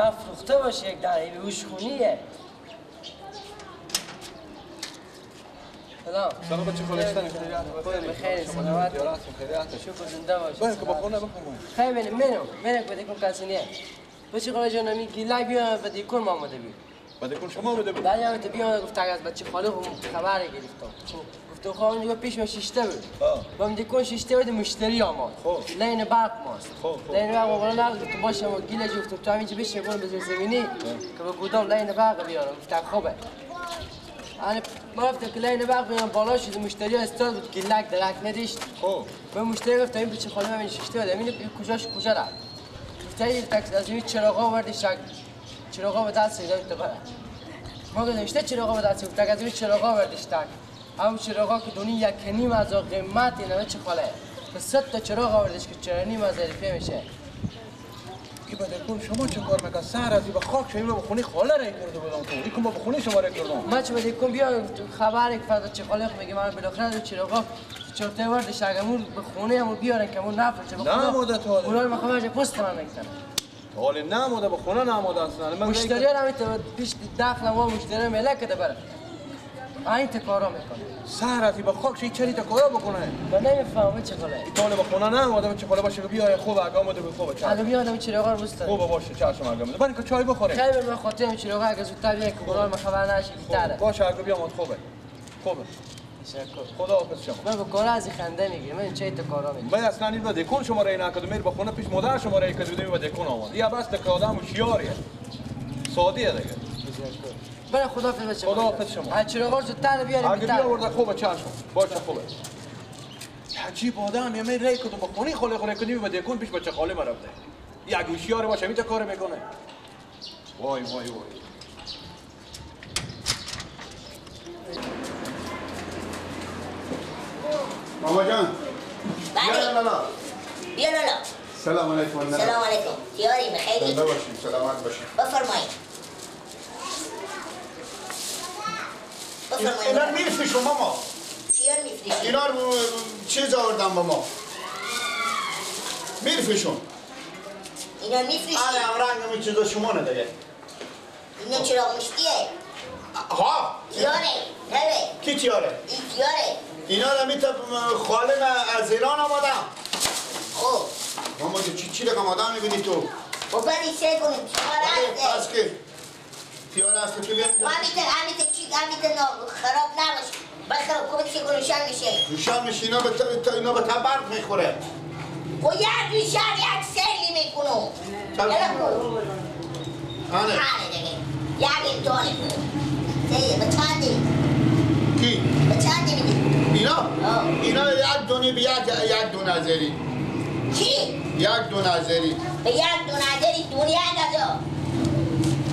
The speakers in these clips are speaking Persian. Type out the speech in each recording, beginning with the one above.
نفروخته باشه یک دانه بیهوش خونیه. سلام. سلام بچه خالشتن خیلی بخیر سلامت. شکر زنده باشی. باید که بخونه بفرمایید. خیلی منم منم که بدیکم کسی نیه. بچه خاله جان می گیلای بیا بدیکم ما آمده بی. بدیکم شما آمده بود. بعد هم بیا گفت از بچه خاله خبر گرفتم. گفت خب اونجا پیش ما شیشته بود. با دیکون شیشته بود مشتری آمد. لین برق ماست. لین برق ما بالا نگفت باشه ما گیل گفتم تو همینجا بشین برو به زمینی که به گودام لین برق بیارم. گفت خوبه. انا ما رفتم که لین برق بیارم بالا شد مشتری استاد بود گیلک درک نداشت. خب به مشتری گفتم این بچه خاله من شیشته بود. این کجاش کجا رفت؟ گفت این تاکسی از این چراغا آوردی شک چراغا به دست داد تو بره. ما گفتم چراغا به دست گفت از این چراغا آوردیش تک. هم چراغا که دونی یک نیم از قیمت اینا چه خاله که 100 تا چراغ آوردش که چرا نیم از روپیه میشه. کی بدکون شما چه کار میکنی؟ سر از به خاک شما به خونه خاله رای کرده بودم تو. این به خونه شما رای کردم. ما چه بدکون بیا خبر که فردا چه خاله میگه من بالاخره چراغا چرته وردش اگمون به خونه همون بیارن که مون نفر چه نه ماده تو اونا رو میخوام پست من میکنم. حالا نه ماده به خونه نه ماده اصلا. من مشتری هم پیش داخل ما مشتری ملک بره. این تکارا میکنه. سهرتی با خاک چه تا کارا بکنه؟ من نمیفهمم چه خاله. طالب خونه نه آدم چه خاله باشه بیای خوب اگه آمده به خوبه. اگه بیا آدم چراغا رو بستن. خوبه باشه چشم اگه آمده. برای که چای بخوریم. خیلی من خاطرم چراغا اگه زودتر بیای که قرار من خبر نشه بیشتره. باشه اگه بیام خوبه. خوبه. تشکر. خدا حافظ شما. من با کارا از خنده میگیرم. من چه تا کارا میگیرم. من اصلا این بده کن شما رای نکردم. میر با خونه پیش مادر شما رای کردم بده کن آمد. یا بس که آدم هوشیاریه. سادیه دیگه. برای خدا حافظ بچه. خدا حافظ شما. از چراغا زودتر بیاریم. اگه بیاورده خوبه چشم. باشه خوبه. عجیب آدم یه می ری کدوم با خونه خاله خاله کنیم و دکون پیش بچه خاله مرا بده. یک هوشیار باشه میته کار میکنه. وای وای وای. ماما جان. بله. لالا. بیا لالا. سلام علیکم. سلام علیکم. تیاری بخیری. زنده باشین، سلامت باشین. بفرمایید. اینا رو میفروشم ماما. چیا رو میفروشی؟ اینا رو چیز آوردم ماما. میفروشم. اینا میفروشی؟ آره هم رنگ همین چیزا شما نه دیگه. اینا چراغ مشتیه. ها؟ تیاره. نه. کی تیاره؟ این تیاره. اینا رو میتب خاله از ایران آمدم. خب. ماما جو چی رقم آدم میبینی تو؟ خب بعد سه کنیم تیاره است. پس که تیاره است تو بیا. همیته چی همیته خراب نباشه. بعد خراب کنی که روشن میشه. روشن میشه اینا به اینا به برق میخوره. خب یک روشن یک سری میکنم. آره. آره دیگه. یک امتحان کنم. به چندی؟ کی؟ به چندی میدی؟ اینا؟ اینا یک دونه به یک دونه ازری. چی؟ یک دونه ازری. به یک دونه ازری دونه یک هزار.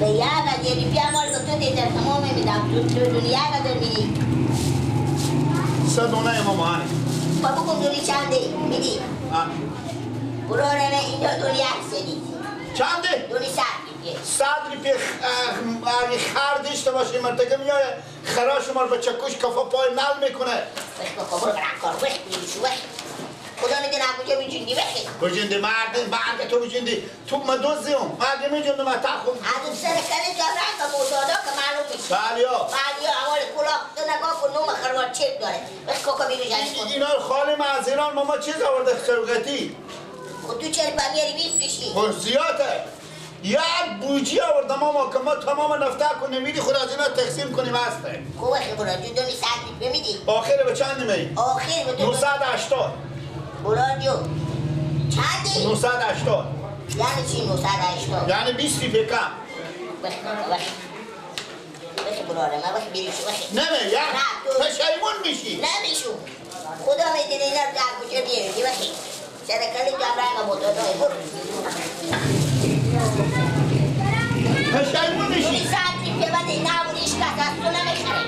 به یک هزاری بیا مال به تو دیدم تمام میدم. تو دونه یک هزار میدی. سه دونه امام هانه. خب بکن دونه چنده میدی؟ براره نه اینجا دونه یک سدی. چنده؟ دونه 100. 100 روپیه اگه خر داشته باشی مرتکه میایه خرا شما رو به چکش کفا پای نل میکنه. بخ بخ برو کار بخ بیشو بخ. خدا میدونه کجا میجوندی بخ. بجندی مرد تو بجندی تو ما دوزیم مرد میجوندم من تخم. از سر کلی تو رنگ معتادا که معلوم میشه. بله بله اول کلاه تو نگاه کن نوم خروار چک داره. بخ کوکا بیرو اینا خاله من از ایران ماما چیز آورده سوغاتی. خب تو چرا میاری میفروشی؟ خب زیاده. یک بوجی آوردم ماما که ما تمام نفته کنیم میدی خود از اینا تقسیم کنیم هسته. خوبه خیلی بران جو دونی 100 روپیه میدی؟ آخر به چند می؟ آخر به تو 980. بران جو چندی؟ 980. یعنی چی 980؟ یعنی 20 روپیه کم. بخ بخ بخ براره من بخ بیریشو بخ. نه یک پشیمون میشی. نمیشو خدا میدونه اینا رو در کجا بیاری بخی سرکلی تو رنگ معتادای برو. پشیمون میشی. 100 روپیه بده نبود هیچ کس از تو نمیخره.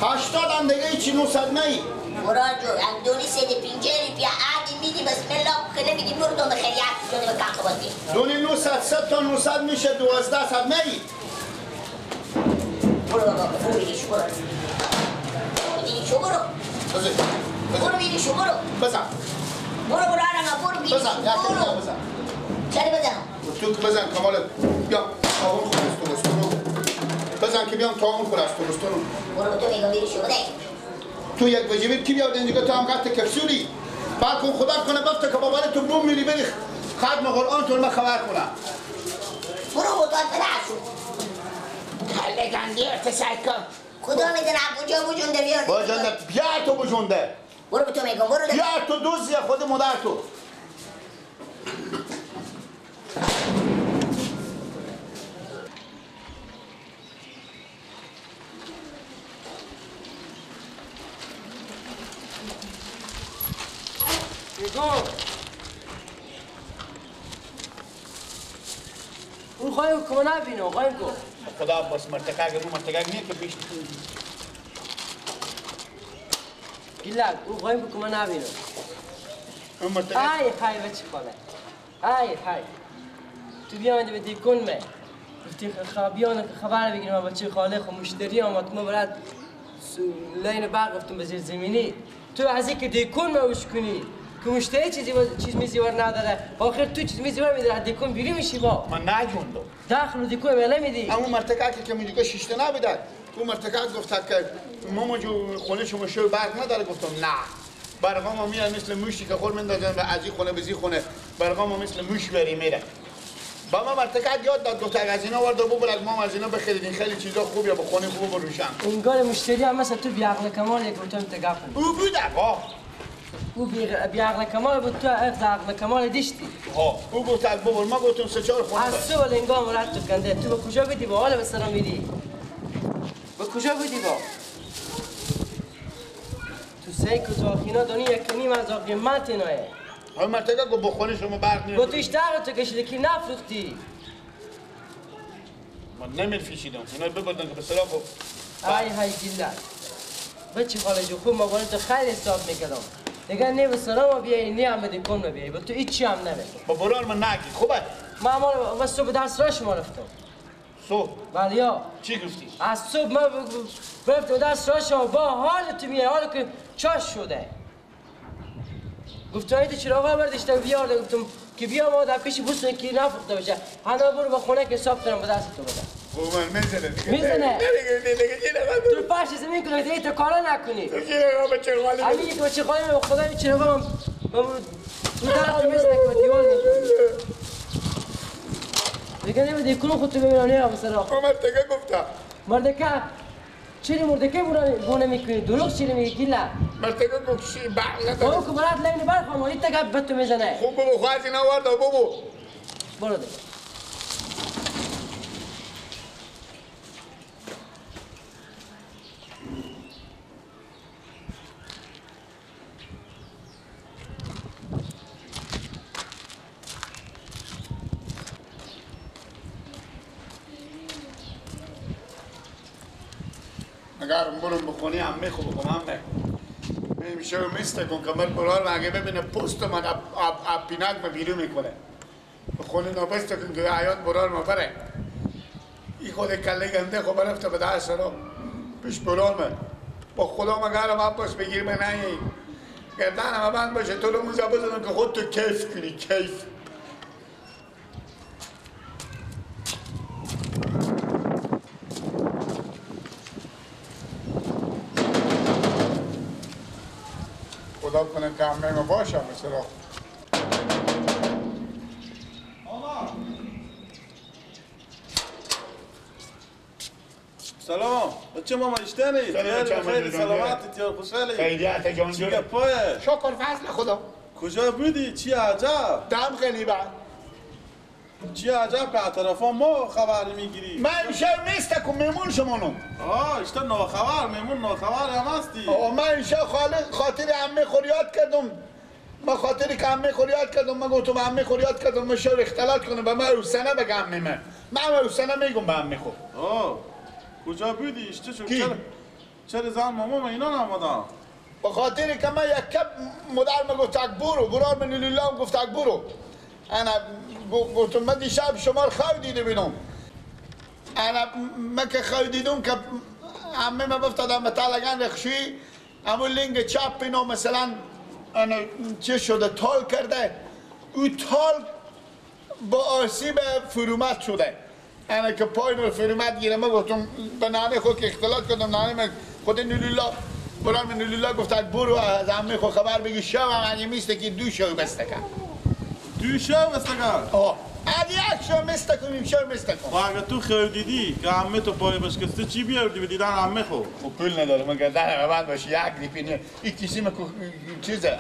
80 هم دیگه هیچی 900 نهی. مراد جو هم دونی 150 روپیه عادی میدی بسم الله که نمیدی برو تو بخیر یک دونه به کاخ بازی. دونی 900 سه تا 900 میشه 1200 نهی. برو بابا برو بیریشو برو. بیریشو برو. برو بیریشو برو. بزن. برو برو آرام برو بیریشو برو. بزن. چرا بزنم؟ تو که بزن کمالت بیا تا اون خود است تو بزن که بیام تا اون خود است تو. برو تو میگم میری شده. تو یک وجبی کی بیاد اینجا تو هم قط کپسولی. بعد کن خدا کنه بفته که بابا تو بوم میری بری ختم قرآن تو من خبر کنم. برو بودات براشو. کله گنده ارتسای کن. خدا میدونه کجا بجونده بیار. بجونده بیا تو بجونده. برو به تو میگم برو. بیا تو دوزی خود مادر تو. اون خواهیم که نبینه خواهیم که خدا عباس مرتکه اگر اون مرتکه نیه که پیش گیلک اون خواهیم که نبینه اون مرتکه ای های بچه خاله ای های تو بیامدی به دیکن می گفتی بیانه که خبر بگیریم بچه خاله خب مشتری آمد ما برات لین برق گفتم به زیر زمینی تو از اینکه دیکن موش کنی که مشتری چیزی چیز میزیور نداره آخر تو چیز میزیور میداره دیکن بیری میشی با من نجوندم داخل دیکن ولی میدی اون مرتکه که میگه شیشته نبیده اون مرتکه گفت که ماما جو خونه شما شو برق نداره گفتم نه برقا ما میرن مثل موشی که خور مندازن و از این خونه به خونه برقا ما مثل موش بری میره با ما مرتکه یاد داد گفت از اینا ورد ببر از ما از اینا بخرید خیلی چیزا خوبه با خونه خوب و روشن انگار مشتری هم مثل تو بی عقل کمال یک تو تگپ او بود آقا او بی عقل کمال بود تو عقل کمال دیشتی ها او گفت بابا ما گفتم سه چهار خونه از تو لنگام رد تو کنده تو به کجا بودی با حال به سرا میری به کجا بودی با تو سه کتاخینا دانی یک نیم از قیمت ایناه ها مرتکه گفت بخونه شما برق نیست با تو اشتر تو کشیده کی نفروختی من نمیفروشیدم اینا ببردن که به سلاح خب ای های گیله بچه خاله جو خوب ما تو خیلی حساب میکردم دیگه نه به سلام بیای نه هم به کن بیای با تو هیچی هم نمیگم با برار من نگی خوبه ما ما صبح درس را شما رفتم صبح بله یا چی گفتی از صبح ما رفتم درس را شما با حال تو میای حال که چاش شده گفتم ایت چراغا برداشتم بیار گفتم که بیا ما در پیش بوسن که نفروخته باشه حالا برو به خونه که حساب کنم به دست تو بدم من میزنه میزنه تو پاش زمین کنه دیگه تو کارا نکنی تو چراغا بچه خالی همین که بچه خالی به خدا این چراغا من تو در میزنه که دیوار دیگه نمیده کنو خودت ببینم نه مثلا مردکه گفتم مردکه چرا مردکه بونه میکنی دروغ چرا میگی گیلا مردکه گفت چی برق نداره او که برات لین برق ما این تگه به تو میزنه خوب بابا خواهد اینا وردا بابا برو دیگه اگر برم بخونی عمه خوب بکنم عمه میشه و میسته کن که من برار اگه ببینه پست من اب پینک من بیرون میکنه بخونی نابسته کن که حیات برار ما بره این خود کله گنده خب رفته به دست را پیش برار من با خدا مگرم عباس بگیر من نیایی گردنم بند باشه تو رو موزه بزنم که خود تو کیف کنی کیف خدا کنه که عمه ما باشم مثلا سلام بچه ماما اشتنی خیلی سلامتی تیار خوشحالی خیلیت جان چی گپایه شکر فضل خدا کجا بودی چی عجب دم خیلی بد چی عجب که اطرافا ما خبر میگیری من امشب نیست که میمون شمانم آه اشتا ناخبر میمون ناخبر هم هستی من امشب خاطر عمه خوریات کردم من خاطر که عمه خوریات کردم من گفتم عمه خوریات کردم من شو اختلاط کنم به من روسنه بگم عمه من من روسنه میگم به عمه خود آه کجا بودی اشتا شو چرا زن ماما من اینا نامدم به خاطر که من یک کپ مادر من گفت برو برار من لیلام گفت برو انا گفتم من دیشب شما رو خواب دیده بینم انا من که خواب دیدم که عمه من افتادم به تلگن رخشویی همون لنگ چپ اینا مثلا انا چه شده تال کرده او تال با آسیب فرومت شده. انا که پای فرومت گیرم من گفتم به نانه خود که اختلاط کردم نانه خود نولیلا برام نولیلا گفت برو از عمه خود خبر بگی شب هم اگه میسته که دو شو بسته کن. دو شو بسته کن؟ آه اگه یک شو مسته کن این شو مسته کن. اگه تو خیلی دیدی که عمه تو پای بشکسته چی بیاوردی به دیدن عمه خود؟ خب پول نداره من گردنم بند باشه یک ریپینه این کیسیم چیزه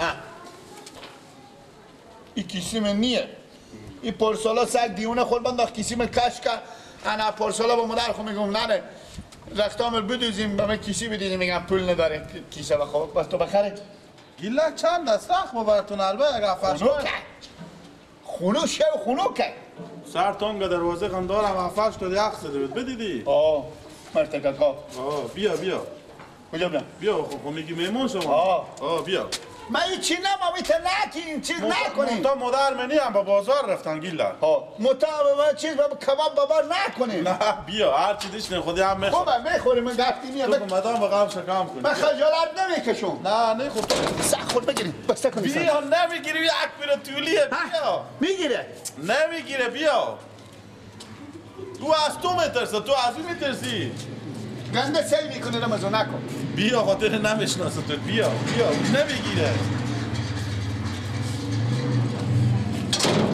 این کیسیم نیه این پرسالا سگ دیونه خود بنداخت کیسیم کش که انا پرسالا با مادر خود میگم نره رختامل بدوزیم به من کیسی بدیدیم میگم پول نداره کیسه بخواه بس تو بخره گیلک چند است رخ براتون البه اگه افش خونو شو خونو که سر تانگ دروازه قندارم افش تو یخ زده بود بدیدی؟ آه مرتکاکا آه بیا بیا کجا بیام؟ بیا خب میگی مهمون شما آه بیا من این چی نمام ایتا نکنیم چیز نکنیم تا مادر منی هم با بازار رفتن گیلک ها متا چیز با کباب بابا نکنیم نه بیا هر چی دیش خودی هم میخوریم خوبه میخوریم من گفتی میام تو مدام با غم شکم کنی من خجالت نمیکشم نه نه خب سخت خود بگیریم بسته کنیم بیا نمیگیری یک میره طولیه بیا میگیره نمیگیره بیا تو از تو میترسه تو از اون میترسی گنده سعی میکنه رمزو نکن بیا خاطر نمیشناسه تو بیا بیا نمیگیره